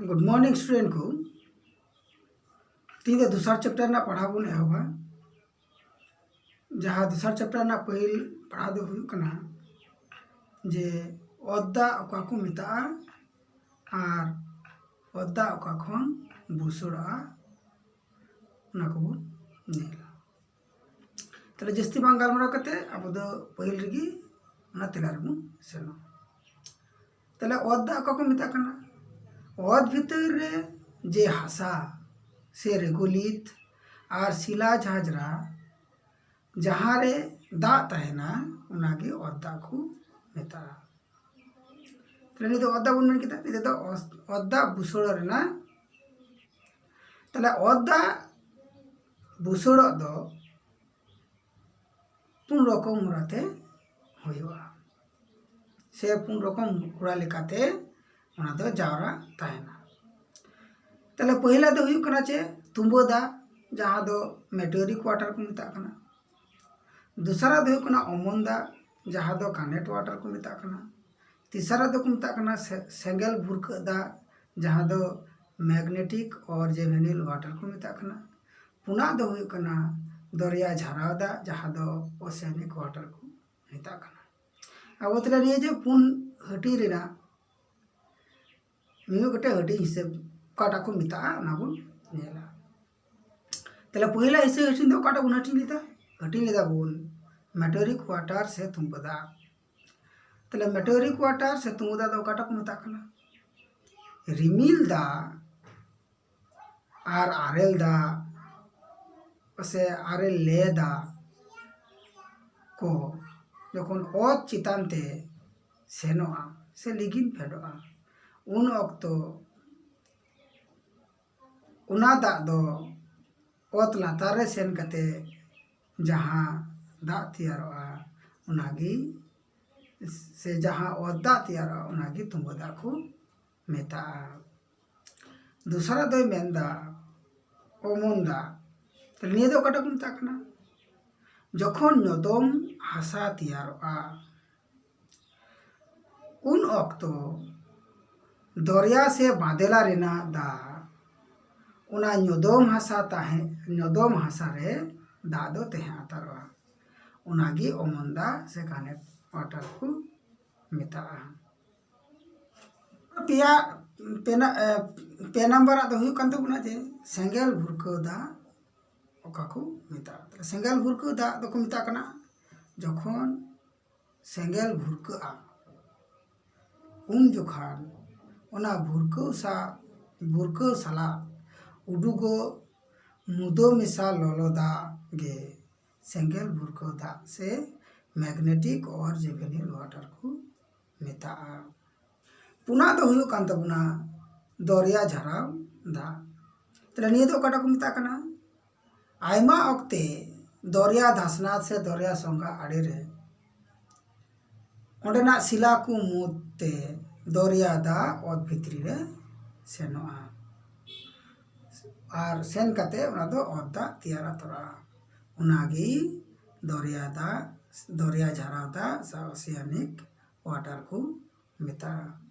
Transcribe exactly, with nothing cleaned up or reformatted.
Good morning student ᱠᱚ᱾ ᱛᱤᱦᱤᱧ ᱫᱚ ᱫᱚᱥᱟᱨ ᱪᱮᱯᱴᱟᱨ ᱨᱮᱱᱟᱜ ᱯᱟᱲᱦᱟᱣ ᱵᱚᱱ ᱮᱦᱚᱵᱟ᱾ ᱡᱟᱦᱟᱸ ᱫᱚᱥᱟᱨ ᱪᱮᱯᱴᱟᱨ ᱨᱮᱱᱟᱜ ᱯᱟᱹᱦᱤᱞ ᱯᱟᱲᱦᱟᱣ ᱫᱚ ᱦᱩᱭᱩᱜ ᱠᱟᱱᱟ ᱡᱮ ᱚᱛ ᱫᱟᱜ ᱚᱠᱟ ᱠᱚ ᱢᱮᱛᱟᱜᱼᱟ ᱟᱨ ᱚᱛ ᱫᱟᱜ ᱚᱠᱟ ᱠᱷᱚᱱ ᱵᱩᱥᱟᱹᱲᱚᱜᱼᱟ, ᱚᱱᱟ ᱠᱚᱵᱚᱱ ᱧᱮᱞᱟ᱾ ᱛᱟᱦᱞᱮ ᱡᱟᱹᱥᱛᱤ ᱵᱟᱝ ᱜᱟᱞᱢᱟᱨᱟᱣ ᱠᱟᱛᱮ ᱟᱵᱚ ᱫᱚ ᱯᱟᱹᱦᱤᱞ ᱨᱮᱜᱮ ᱚᱱᱟ ᱛᱮᱞᱟ ᱨᱮᱵᱚᱱ ᱥᱮᱱᱚᱜᱼᱟ᱾ ᱛᱟᱦᱞᱮ ᱚᱛ ᱫᱟᱜ ᱚᱠᱟ ᱠᱚ ᱢᱮᱛᱟᱜ ᱠᱟᱱᱟ? ᱚᱛ ᱵᱷᱤᱛᱟᱹᱨ ᱨᱮ ᱡᱮ ᱦᱟᱥᱟ ᱥᱮ regolith ᱟᱨ ᱥᱤᱞᱟ ᱡᱷᱟᱡᱽᱨᱟ ᱡᱟᱦᱟᱸ ᱨᱮ ᱫᱟᱜ ᱛᱟᱦᱮᱱᱟ, ᱚᱱᱟᱜᱮ ᱚᱛ ᱫᱟᱜ ᱠᱚ ᱢᱮᱛᱟᱜᱼᱟ᱾ ᱛᱟᱦᱞᱮ ᱱᱤᱛᱚᱜ ᱚᱛ ᱫᱟᱜ ᱵᱚᱱ ᱢᱮᱱ ᱠᱮᱫᱟ, ᱱᱤᱛᱚᱜ ᱫᱚ ᱚᱥ-, ᱚᱛ ᱫᱟᱜ ᱵᱩᱥᱟᱹᱲᱚᱜ ᱨᱮᱱᱟᱜ, ᱛᱟᱦᱞᱮ ᱚᱛ ᱫᱟᱜ ᱵᱩᱥᱟᱹᱲᱚᱜ ᱫᱚ ᱯᱩᱱ ᱨᱚᱠᱚᱢ ᱦᱚᱨᱟᱛᱮ ᱦᱩᱭᱩᱜᱼᱟ, ᱥᱮ ᱯᱩᱱ ᱨᱚᱠᱚᱢ ᱦᱚᱨᱟ ᱞᱮᱠᱟᱛᱮ ᱚᱱᱟ ᱫᱚ ᱡᱟᱣᱨᱟ ᱛᱟᱦᱮᱱᱟ᱾ ᱛᱟᱦᱞᱮ ᱯᱟᱹᱦᱤᱞᱟ ᱫᱚ ᱦᱩᱭᱩᱜ ᱠᱟᱱᱟ ᱪᱮ ᱛᱩᱸᱵᱟᱹ ᱫᱟᱜ, ᱡᱟᱦᱟᱸ ᱫᱚ meteoric water ᱠᱚ ᱢᱮᱛᱟᱜ ᱠᱟᱱᱟ᱾ ᱫᱚᱥᱟᱨᱟᱜ ᱫᱚ ᱦᱩᱭᱩᱜ ᱠᱟᱱᱟ ᱚᱢᱚᱱ ᱫᱟᱜ, ᱡᱟᱦᱟᱸ ᱫᱚ canate water ᱠᱚ ᱢᱮᱛᱟᱜ ᱠᱟᱱᱟ᱾ ᱛᱮᱥᱟᱨᱟᱜ ᱫᱚᱠᱚ ᱢᱮᱛᱟᱜ ᱠᱟᱱᱟ ᱥᱮ-, ᱥᱮᱸᱜᱮᱞ ᱵᱷᱩᱨᱠᱟᱹᱜ ᱫᱟᱜ, ᱡᱟᱦᱟᱸ ᱫᱚ magnetic or juvenile water ᱠᱚ ᱢᱮᱛᱟᱜ ᱠᱟᱱᱟ᱾ ᱯᱩᱱᱟᱜ ᱫᱚ ᱦᱩᱭᱩᱜ ᱠᱟᱱᱟ ᱫᱚᱨᱭᱟ ᱡᱷᱟᱨᱟᱣ ᱫᱟᱜ, ᱡᱟᱦᱟᱸ ᱫᱚ oceanic water ᱠᱚ ᱢᱮᱛᱟᱜ ᱠᱟᱱᱟ᱾ ᱟᱵᱚ ᱛᱟᱦᱞᱮ ᱱᱤᱭᱟᱹ ᱡᱮ ᱯᱩᱱ ᱦᱟᱹᱴᱤᱧ ᱨᱮᱱᱟᱜ ᱢᱤᱢᱤᱫ ᱜᱚᱴᱮᱡ ᱦᱟᱹᱴᱤᱧ ᱦᱤᱥᱟᱹᱵ ᱚᱠᱟᱴᱟᱜ ᱠᱚ ᱢᱮᱛᱟᱜᱼᱟ, ᱚᱱᱟ ᱵᱚᱱ ᱧᱮᱞᱟ᱾ ᱛᱟᱦᱞᱮ ᱯᱚᱭᱞᱟ ᱦᱤᱥᱟᱹ ᱦᱟᱹᱴᱤᱧ ᱫᱚ ᱚᱠᱟᱴᱟᱜ ᱵᱚᱱ ᱦᱟᱹᱴᱤᱧ ᱞᱮᱫᱟ? ᱦᱟᱹᱴᱤᱧ ᱞᱮᱫᱟ ᱵᱚᱱ meteoric water ᱥᱮ ᱛᱩᱸᱵᱟᱹ ᱫᱟᱜ᱾ ᱛᱟᱦᱞᱮ meteoric water ᱥᱮ ᱛᱩᱸᱵᱟᱹ ᱫᱟᱜ ᱫᱚ ᱚᱠᱟᱴᱟᱜ ᱠᱚ ᱢᱮᱛᱟᱜ ᱠᱟᱱᱟ? ᱨᱤᱢᱤᱞ ᱫᱟᱜ ᱟᱨ ᱟᱨᱮᱞ ᱫᱟᱜ ᱥᱮ ᱟᱨᱮᱞ ᱞᱮ ᱫᱟᱜ ᱠᱚ ᱡᱚᱠᱷᱚᱱ ᱚᱛ ᱪᱮᱛᱟᱱ ᱛᱮ ᱥᱮᱱᱚᱜᱼᱟ ᱥᱮ ᱞᱤᱸᱜᱤᱱ ᱯᱷᱮᱰᱚᱜᱼᱟ, ᱩᱱ ᱚᱠᱛᱚ ᱚᱱᱟ ᱫᱟᱜ ᱫᱚ ᱚᱛ ᱞᱟᱛᱟᱨ ᱨᱮ ᱥᱮᱱ ᱠᱟᱛᱮ ᱡᱟᱦᱟᱸ ᱫᱟᱜ ᱛᱮᱭᱟᱨᱚᱜᱼᱟ, ᱚᱱᱟᱜᱮ, ᱥᱮ ᱡᱟᱦᱟᱸ ᱚᱛ ᱫᱟᱜ ᱛᱮᱭᱟᱨᱚᱜᱼᱟ, ᱚᱱᱟᱜᱮ ᱛᱩᱸᱵᱟᱹ ᱫᱟᱜ ᱠᱚ ᱢᱮᱛᱟᱜᱼᱟ᱾ ᱫᱚᱥᱟᱨᱟᱜ ᱫᱚᱭ ᱢᱮᱱᱫᱟ ᱚᱢᱚᱱ ᱫᱟᱜ᱾ ᱛᱟᱦᱞᱮ ᱱᱤᱭᱟᱹ ᱫᱚ ᱚᱠᱟᱴᱟᱜ ᱠᱚ ᱢᱮᱛᱟᱜ ᱠᱟᱱᱟ? ᱡᱚᱠᱷᱚᱱ ᱧᱚᱫᱚᱢ ᱦᱟᱥᱟ ᱛᱮᱭᱟᱨᱚᱜᱼᱟ, ᱩᱱ ᱚᱠᱛᱚ ᱫᱚᱨᱭᱟ ᱥᱮ ᱵᱟᱸᱫᱮᱞᱟ ᱨᱮᱱᱟᱜ ᱫᱟᱜ ᱚᱱᱟ ᱧᱚᱫᱚᱢ ᱦᱟᱥᱟ ᱛᱟᱦᱮᱸ ᱧᱚᱫᱚᱢ ᱦᱟᱥᱟ ᱨᱮ ᱫᱟᱜ ᱫᱚ ᱛᱟᱦᱮᱸ ᱦᱟᱛᱟᱲᱚᱜᱼᱟ᱾ ᱚᱱᱟᱜᱮ ᱚᱢᱚᱱ ᱫᱟᱜ ᱥᱮ ᱜᱟᱱᱮᱛ ᱣᱟᱴᱟᱨ ᱠᱚ ᱢᱮᱛᱟᱜᱼᱟ᱾ ᱯᱮᱭᱟ ᱯᱮ ᱱᱟ- ᱮ, ᱯᱮ ᱱᱟᱢᱵᱟᱨᱟᱜ ᱫᱚ ᱦᱩᱭᱩᱜ ᱠᱟᱱ ᱛᱟᱵᱚᱱᱟ ᱡᱮ ᱥᱮᱸᱜᱮᱞ ᱵᱷᱩᱨᱠᱟᱹᱣ ᱫᱟᱜ ᱚᱠᱟ ᱠᱚ ᱢᱮᱛᱟᱜᱼᱟ᱾ ᱛᱟᱦᱞᱮ ᱥᱮᱸᱜᱮᱞ ᱵᱷᱩᱨᱠᱟᱹᱣ ᱫᱟᱜ ᱫᱚᱠᱚ ᱢᱮᱛᱟᱜ ᱠᱟᱱᱟ ᱡᱚᱠᱷᱚᱱ ᱥᱮᱸᱜᱮᱞ ᱵᱷᱩᱨᱠᱟᱹᱜᱼᱟ, ᱩᱱ ᱡᱚᱠᱷᱟᱱ ᱚᱱᱟ ᱵᱷᱩᱨᱠᱟᱹᱣ ᱥᱟ ᱵᱷᱩᱨᱠᱟᱹᱣ ᱥᱟᱞᱟᱜ ᱩᱰᱩᱠᱚᱜ ᱢᱩᱫᱟᱹ ᱢᱮᱥᱟ ᱞᱚᱞᱚ ᱫᱟᱜ ᱜᱮ ᱥᱮᱸᱜᱮᱞ ᱵᱷᱩᱨᱠᱟᱹᱣ ᱫᱟᱜ ᱥᱮ magnetic or juvenile water ᱠᱚ ᱢᱮᱛᱟᱜᱼᱟ᱾ ᱯᱩᱱᱟᱜ ᱫᱚ ᱦᱩᱭᱩᱜ ᱠᱟᱱ ᱛᱟᱵᱚᱱᱟ ᱫᱚᱨᱭᱟ ᱡᱷᱟᱨᱟᱣ ᱫᱟᱜ᱾ ᱛᱟᱦᱞᱮ ᱱᱤᱭᱟᱹ ᱫᱚ ᱚᱠᱟᱴᱟᱜ ᱠᱚ ᱢᱮᱛᱟᱜ ᱠᱟᱱᱟ? ᱟᱭᱢᱟ ᱚᱠᱛᱮ ᱫᱚᱨᱭᱟ ᱫᱷᱟᱥᱱᱟ ᱥᱮ ᱫᱚᱨᱭᱟ ᱥᱚᱸᱜᱷᱟ ᱟᱲᱮ ᱨᱮ ᱚᱸᱰᱮᱱᱟᱜ ᱥᱤᱞᱟ ᱠᱚ ᱢᱩᱫᱽ ᱛᱮ ᱫᱚᱨᱭᱟ ᱫᱟᱜ ᱚᱛ ᱵᱷᱤᱛᱨᱤ ᱨᱮ ᱥᱮᱱᱚᱜᱼᱟ᱾ ᱟᱨ ᱥᱮᱱ ᱠᱟᱛᱮ ᱚᱱᱟ ᱫᱚ ᱚᱛ ᱫᱟᱜ ᱛᱮᱭᱟᱨ ᱟᱛᱚᱨᱚᱜᱼᱟ᱾ ᱚᱱᱟᱜᱮ ᱫᱚᱨᱭᱟ ᱫᱟᱜ, ᱫᱚᱨᱭᱟ ᱡᱷᱟᱨᱟᱣ ᱫᱟᱜ ᱥᱮ oceanic water ᱠᱚ ᱢᱮᱛᱟᱜᱼᱟ᱾